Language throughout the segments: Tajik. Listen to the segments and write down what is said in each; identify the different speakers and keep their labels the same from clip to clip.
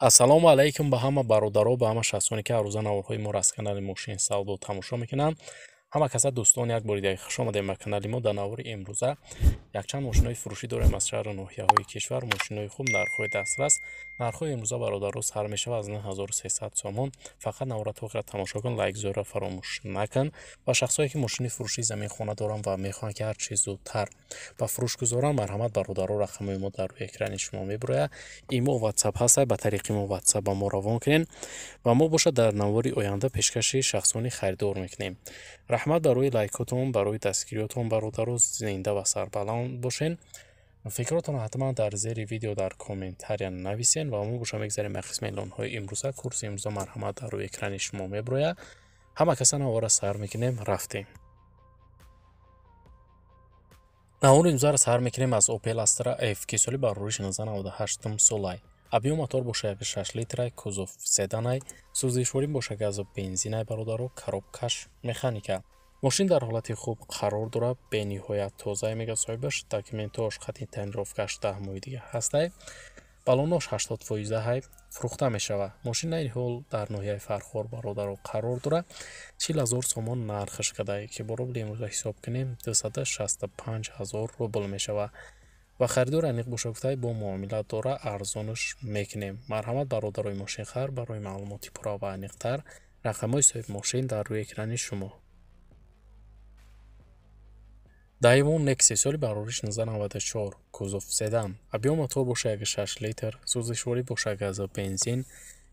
Speaker 1: Ассалому алайкум ба ҳама бародаро, ба ҳама шахсоне, ки ҳаррӯза наворҳои моро аз канали Мошин Савдо тамошо мекунанд. Ҳама каса дӯстон, як бори дига хуш омадем ба канали мо. Дар навори имрӯза якчанд мошинои фурӯшӣ дорем аз шаҳру ноҳияҳои кишвар. Мошинои хуб, нархҳои дастрас. Нархҳои имрӯза, бародаро, сар мешавад аз 9300 сомон. Фақат навора то охира тамошо кун, лайк зӯра фаромӯш накун. Ва шахсое ки мошини фурӯшии заминхона доранд ва мехоҳанд, ки ҳар чиз зудтар ба фурӯш гузоранд, марҳамат, бародаро, рақамҳои мо дар рӯи экрани шумо мебурояд. Имо, ватсап ҳаст, ба тариқи мо ватсап ба мо равон кунед ва мо бошад дар навори оянда пешкаши шахсони харидор мекунем. Раҳмат барои лайкотон, барои дастгириётон, бародаро, зинда ва сарбаланд бошен. Фикротонро ҳатман дар зери видео дар комментария нависен ва мо боша мегзарем ба қисми эълонҳои имрӯза. Курси имрӯза, марҳамат, дар рӯи экрани шумо мебурояд. Ҳама каса навора сар мекунем, рафтем. Навори имрӯзаро сар мекунем аз Opel Astra F, ки соли барориш 1998 солай. Объём мотор боша 1,6 литрай, кузов седанай, сӯзишворӣ боша газу бензинай, бародаро, коробкаш механика. Мошин дар ҳолати хуб қарор дорад, бениҳоят тозае, мега соҳибаш. Документош хати тонировкаш 10 моҳи дига ҳастай. Балонош 80% ҳай, фурӯхта мешавад. Мошин айни ҳол дар ноҳияи Фархор, бародаро, қарор дорад. 40 000 сомон нархаш кардае, ки бо рубли имрӯза ҳисоб кунем, 265 000 рубл мешавад. Ва харидор аниқ боша гуфтай, бо муомила дора, арзонаш мекунем. Марҳамат, бародарои мошинхар, барои маълумоти пурра ва аниқтар рақамҳои соҳиби мошин дар рӯи экрани шумо. Daewoo Nexia, соли барориш 1994, кузов седан. Объём мотор боша 1,6 литр, сӯзишворӣ боша газу бензин,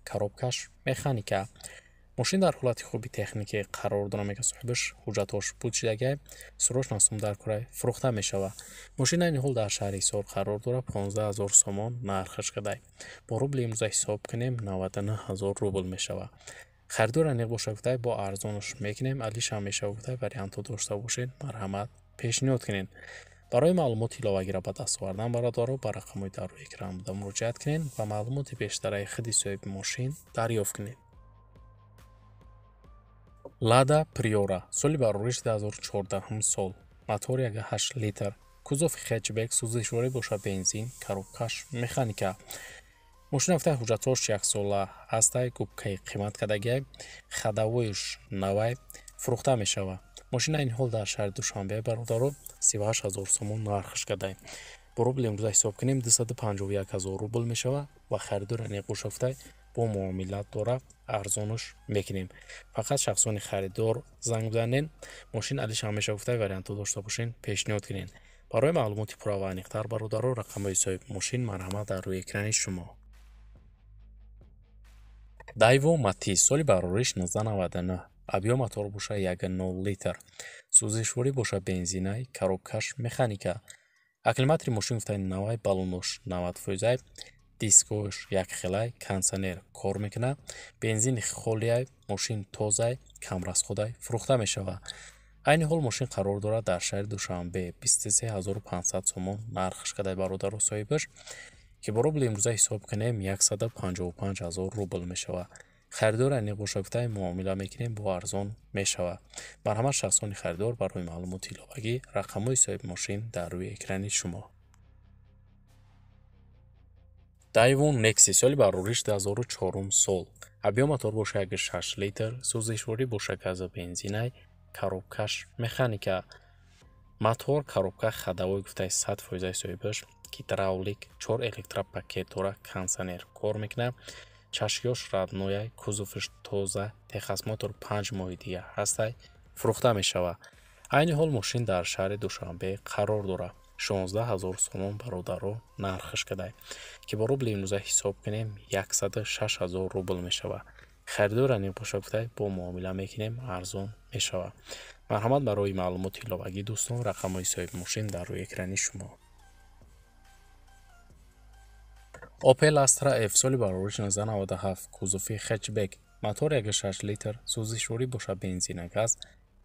Speaker 1: коробкаш механика. Мошин дар ҳолати хуби техникӣ қарор дорад, мега соҳибаш, ҳуҷҷатҳош буд шидагай, срочно сум дар курай, фурӯхта мешавад. Мошин айни ҳол дар шаҳри Ҳисор қарор дорад, 15 000 сомон нархаш кадай. Бо рубли имрӯза ҳисоб кунем, 99 000 рубл мешавад. Харидор аниқ боша гуфтай, бо арзонаш мекунем, алишам мешава гуфтай, вариантҳо дошта бошед, марҳамат, пешниҳод кунед. Барои маълумоти иловагиро ба даст овардан, бародаро, ба рақамҳои дар рӯи экран буда муроҷиат кунед ва маълумоти бештараи худи соҳиби мошин дарёфт кунед. Лада Приора, соли барориш 2014 сол, мотор 1,8 литр, кузови хэтчбек, сӯзишворӣ боша бензин, коробкаш механика. Мошин афтай ҳуҷҷатҳош яксола ҳастай, губкаи қимат кардагиай, ходовойш навай, фурӯхта мешавад. Мошин айни ҳол дар шаҳри Душанбе, бародаро, 38 000 сомон нархаш кардае. Бо рубли имрӯза ҳисоб кунем, 251 000 рубл мешавад ва харидор аниқ боша гуфтай, бо муомила дора, арзонаш мекунем. Фақат шахсони харидор занг бизанед. Мошин алишам мешава гуфтай, вариантҳо дошта бошед, пешниҳод кунед. Барои маълумоти пурра ва аниқтар, бародаро, рақамҳои соҳиби мошин, марҳамат, дар рӯи экрани шумо. Daewoo Matiz, соли барориш 1999, объём мотор боша 1,0 литр, сӯзишворӣ боша бензинай, коробкаш механика. Акклиматори мошин гуфтай навай, баллонош 90%, дискош якхелай, кондитсионер кор мекунад, бензини холиай, мошин тозай, камрасходай, фурӯхта мешавад. Айни ҳол мошин қарор дорад дар шаҳри Душанбе, 23 500 сомон нархаш кадай, бародаро, соҳибаш, ки бо рубли имрӯза ҳисоб кунем, 155 000 рубл мешавад. Харидор аниқ боша гуфтай, муомила мекунем, бо арзон мешавад. Марҳамат, шахсони харидор, барои маълумоти иловагӣ рақамҳои соҳиби мошин дар рӯи экрани шумо. Daewoo Nexia, соли барориш 2004 сол, объём мотор боша 1,6 литр, сӯзишворӣ боша газу бензинай, коробкаш механика. Мотор, коробка, ходовой гуфтай 100% соҳибаш, гидравлик, чор электропакет дора, кондитсионер кор мекунад, чашкиёш роднояй, кузоваш тоза, техосмотр 5 моҳи дига ҳастай, фурӯхта мешавад. Айни ҳол мошин дар шаҳри Душанбе қарор дорад. 16 000 сомон, бародаро, нархаш кадай, ки бо рубли имрӯза ҳисоб кунем, 106 000 рубл мешавад. Харидор аниқ боша гуфтай, бо муомила мекунем, арзон мешавад. Марҳамат, барои маълумоти иловагӣ, дӯстон, рақамҳои соҳиби мошин дар рӯи экрани шумо. Opel Astra F, соли барориш 1997, кузови хэтчбек, мотор 1,6 литр, сӯзишворӣ боша бензина газ,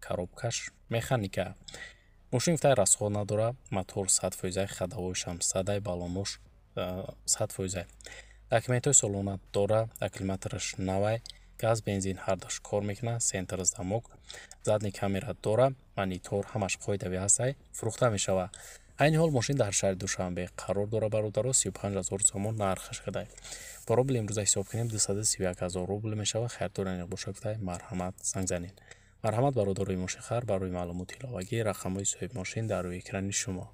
Speaker 1: коробкаш механика. Мошин гуфтай расход надорад, мотор 100%, ходовойшам садай, баллонош 100%. Документҳои солона дора, акклиматораш навай, газ, бензин ҳардуш кор мекунад, центр замок, задний камера дора, монитор, ҳамаш қоидавӣ ҳастай, фурӯхта мешавад. Айни ҳол мошин дар шаҳри Душанбе қарор дорад, бародаро, 35 000 сомон нархаш кадай. Ба рубли имрӯза ҳисоб кунем 231 ҳазор рубл мешавад. Харидор аниқ боша гуфта марҳамат занг занед. Марҳамат бародарои мошинхар, барои маълумоти иловагӣ рақамҳои соҳибмошин дар рӯи экрани шумо.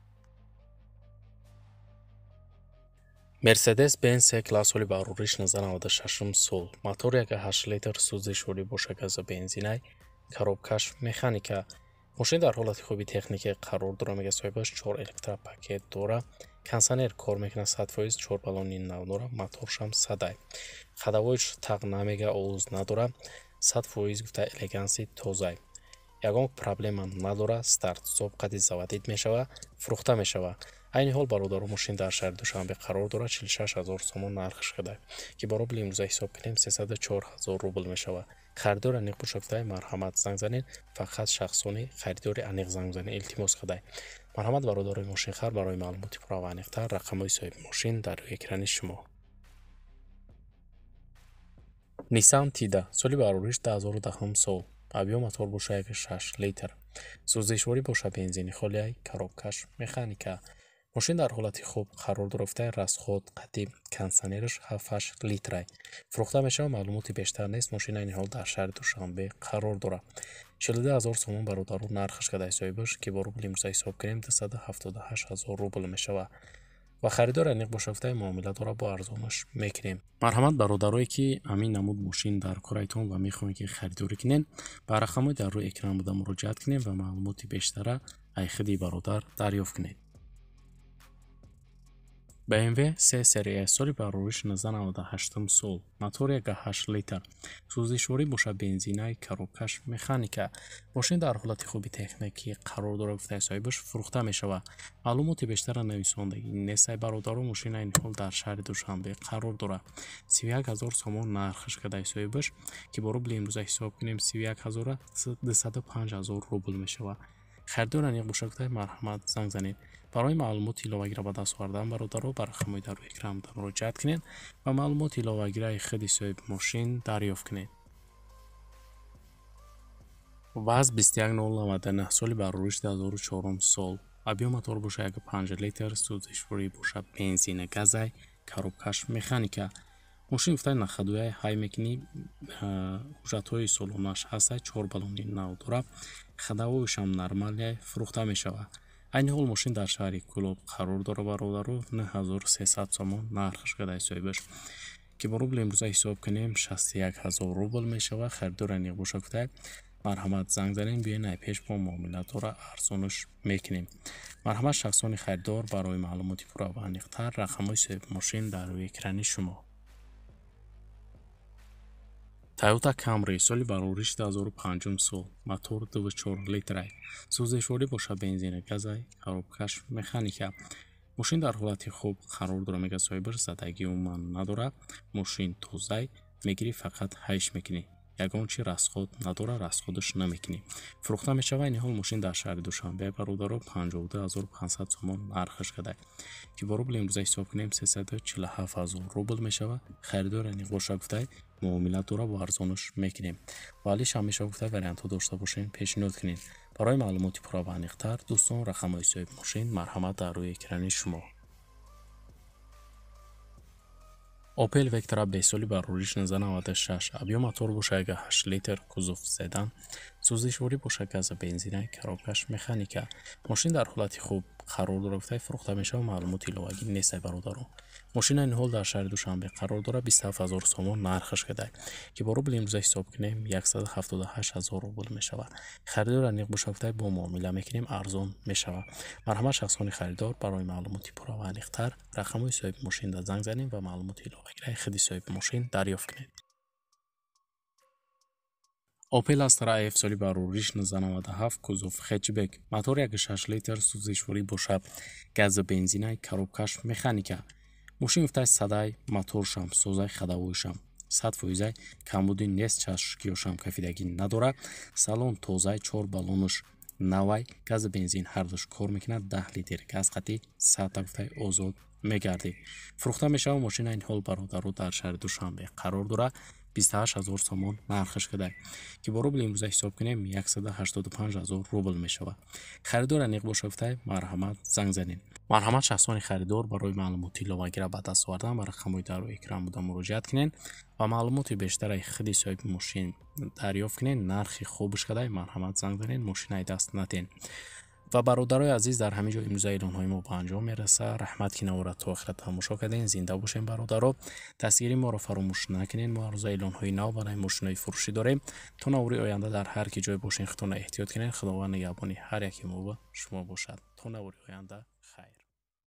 Speaker 1: Мерседес Бенз С класс соли барориш 1996 сол. Мотор 1.8 литр, сӯзишворӣ боша газа бензинай, коробкаш механика. Мошин дар ҳолати хуби техникӣ қарор дора, мега соҳибаш 4 электропакет дора, кондиционер кор мекунад 100%, 4 баллони нав дора, моторшам 100. Ходовойш тақ намега, овоз надора, 100% гуфта элеганси тозай. Ягон проблема надора, старт стоп қади заводид мешава, фурӯхта мешава. Айни ҳол бародаро мошин дар шаҳри Душанбе қарор дорад, 46 ҳазор сомон нархш шуда, ки ба рубли имрӯза ҳисоб кунем 304 ҳазор рубл мешавад. Харидори аниқ боша гуфта марҳамат занг занед, фақат шахсони харидори аниқ занг занед, илтимос кадай. Марҳамат бародарои мошинхар, барои маълумоти пурра ва аниқтар рақамҳои соҳибмошин дар рӯи экрани шумо. Nissan Tiida соли барориш 2010 сол. Объём мотор боша 1.6 литр. Сӯзишворӣ боша бензини холиай, коробкаш механика. Мошин дар ҳолати хуб қарор дора, расход қати кондиционераш 7-8 литрай. Фурӯхта мешавад, маълумоти бештар нест. Мошин айни ҳол дар шаҳри Душанбе қарор дорад. 42 ҳазор сомон бародаро нархаш кадай соҳибаш, ки бо рубли имрӯза ҳисоб кунем 278 ҳазор рубл мешавад. Ва харидор аниқ боша гуфта муомила дора, бо арзонаш мекунем. Марҳамат бародарое ки ҳамин намуд мошин дар корайтон ва мехоҳед ки харидорӣ кунед, ба рақамҳои дар рӯи экран буда муроҷиат кунед ва маълумоти бештара ай худи бародар дарёфт кунед. BMW 3 серия соли барориш 1998 сол. Мотор 1.8 литр. Сӯзишворӣ боша бензинай, коробкаш механика. Мошин дар ҳолати хуби техникӣ қарор дорад, гуфтаи соҳибаш фурӯхта мешавад. Маълумоти бештара нависондагӣ нестай бародаро, мошин айни ҳол дар шаҳри Душанбе қарор дорад. 31 ҳазор сомон нархаш кадай соҳибаш, ки бо рубли имрӯза ҳисоб кунем 31 ҳазора 205 ҳазор рубл мешавад. Харидор аниқ боша гуфта марҳамат занг занед. Барои маълумоти иловагиро ба даст овардан бародаро ба рақамҳои дар рӯи экран муроҷиат кунед ва маълумоти иловагираи худи соҳибмошин дарёфт кунед. ВАЗ 21099 соли барориш 2004 сол. Объём мотор боша 1.5 литр, сӯзишворӣ боша бензина газай, коробкаш механика. Мошин гуфта нахадуяй ҳай мекунӣ, ҳуҷҷатҳои солонаш ҳастай, 4 баллони нав дорад, ходовойшам нормалия, фурӯхта мешавад. Айни ҳол мошин дар шаҳри Кӯлоб қарор дорад бародаро, 9300 сомон нархаш кадай соҳибаш, ки бо рубли имрӯза ҳисоб кунем 61 ҳазор рубл мешавад. Харидор аниқ боша гуфта марҳамат занг занед, биёед най пеш бо муомила дора арзонаш мекунем. Марҳамат шахсони харидор, барои маълумоти пурра ва аниқтар рақамҳои соҳибмошин дар рӯи экрани шумо. Toyota Camry соли барориш 2005 сол. Мотор 2.4 литрай. Сӯзишворӣ боша бензина газай, коробкаш механика. Мошин дар ҳолати хуб қарор дорад, мега соҳибаш задагӣ умуман надорад. Мошин тозай, мегирӣ фақат ҳайш мекунӣ. Ягон чи расход надора, расходаш намекунӣ. Фурӯхта мешавад. Айни ҳол мошин дар шаҳри Душанбе бародаро 52500 сомон нархаш кадай, ки бо рубли имрӯза ҳисоб кунем 347 ҳазор рубл мешавад. Харидор аниқ боша гуфтай муомила дора, бо арзонаш мекунем. Валиш ҳам мешава гуфта вариантҳо дошта бошем, пешниҳод кунед. Барои маълумоти пурра ва аниқтар дӯстон рақамҳои соҳибмошин марҳамат дар рӯи экрани шумо. Opel Vectra B соли барориш 1996. Объём мотор боша 1.8 литр, кузов седан, сӯзишворӣ боша газа бензина, коробкаш механика. Мошин дар ҳолати хуб қарор дорад, гуфта фурӯхта мешавад, маълумоти иловагӣ нестай бародаро. Мошин айни ҳол дар шаҳри Душанбе қарор дорад, 27 ҳазор сомон нархаш кадай, ки бо рубли имрӯза ҳисоб кунем 178 ҳазор рубл мешавад. Харидор аниқ боша гуфта бо муомила мекунем, арзон мешавад. Марҳамат шахсони харидор, барои маълумоти пурра ва аниқтар рақамҳои соҳибмошин дар занг занед ва маълумоти иловагираи худи соҳибмошин дарёфт кунед. Opel Astra F соли барориш 1997, кузов хэтчбек, мотор 1.6 литр, сӯзишворӣ боша газа бензинай, коробкаш механика. Мошин гуфтай садай, моторшам созай, ходовойшам 100%, камбуди нест, чашкиёшам кафидагӣ надорад. Салон тозай, 4 баллонаш навай, газа бензин ҳардуш кор мекунад, 10 литр газ қатӣ 100 гуфтай озод мегардид. Фурӯхта мешавад. Мошин айни ҳол бародаро дар шаҳри Душанбе қарор дорад, 28 ҳазор сомон нархаш кадай, ки бо рубли имрӯза ҳисоб кунем, 185 ҳазор рубл мешавад. Харидор аниқ боша гуфтай, марҳамат, занг занед. Марҳамат, шахсони харидор барои маълумоти иловагира ба даст овардан ба рақамҳои дар рӯи экран буда муроҷиат кунед ва маълумоти бештараи худи соҳиби мошин дарёфт кунед. Нархи хубш кадай, марҳамат, занг занед, мошинаи даст натен. Ва, бародарои азиз, дар ҳамин ҷо имрӯза эълонҳои мо ба анҷом мерасад. Раҳмат, ки навора то охира тамошо кардем. Зинда бошем, бародаро, дастгирии моро фаромӯш накунед. Мо ҳаррӯза эълонҳои нав барои мошинои фурӯшӣ дорем. То навори оянда дар ҳар ки ҷой бошен, худтона эҳтиёт кунед. Худованд нигаҳбони ҳар яке мо шумо бошад. То навори оянда, хайр.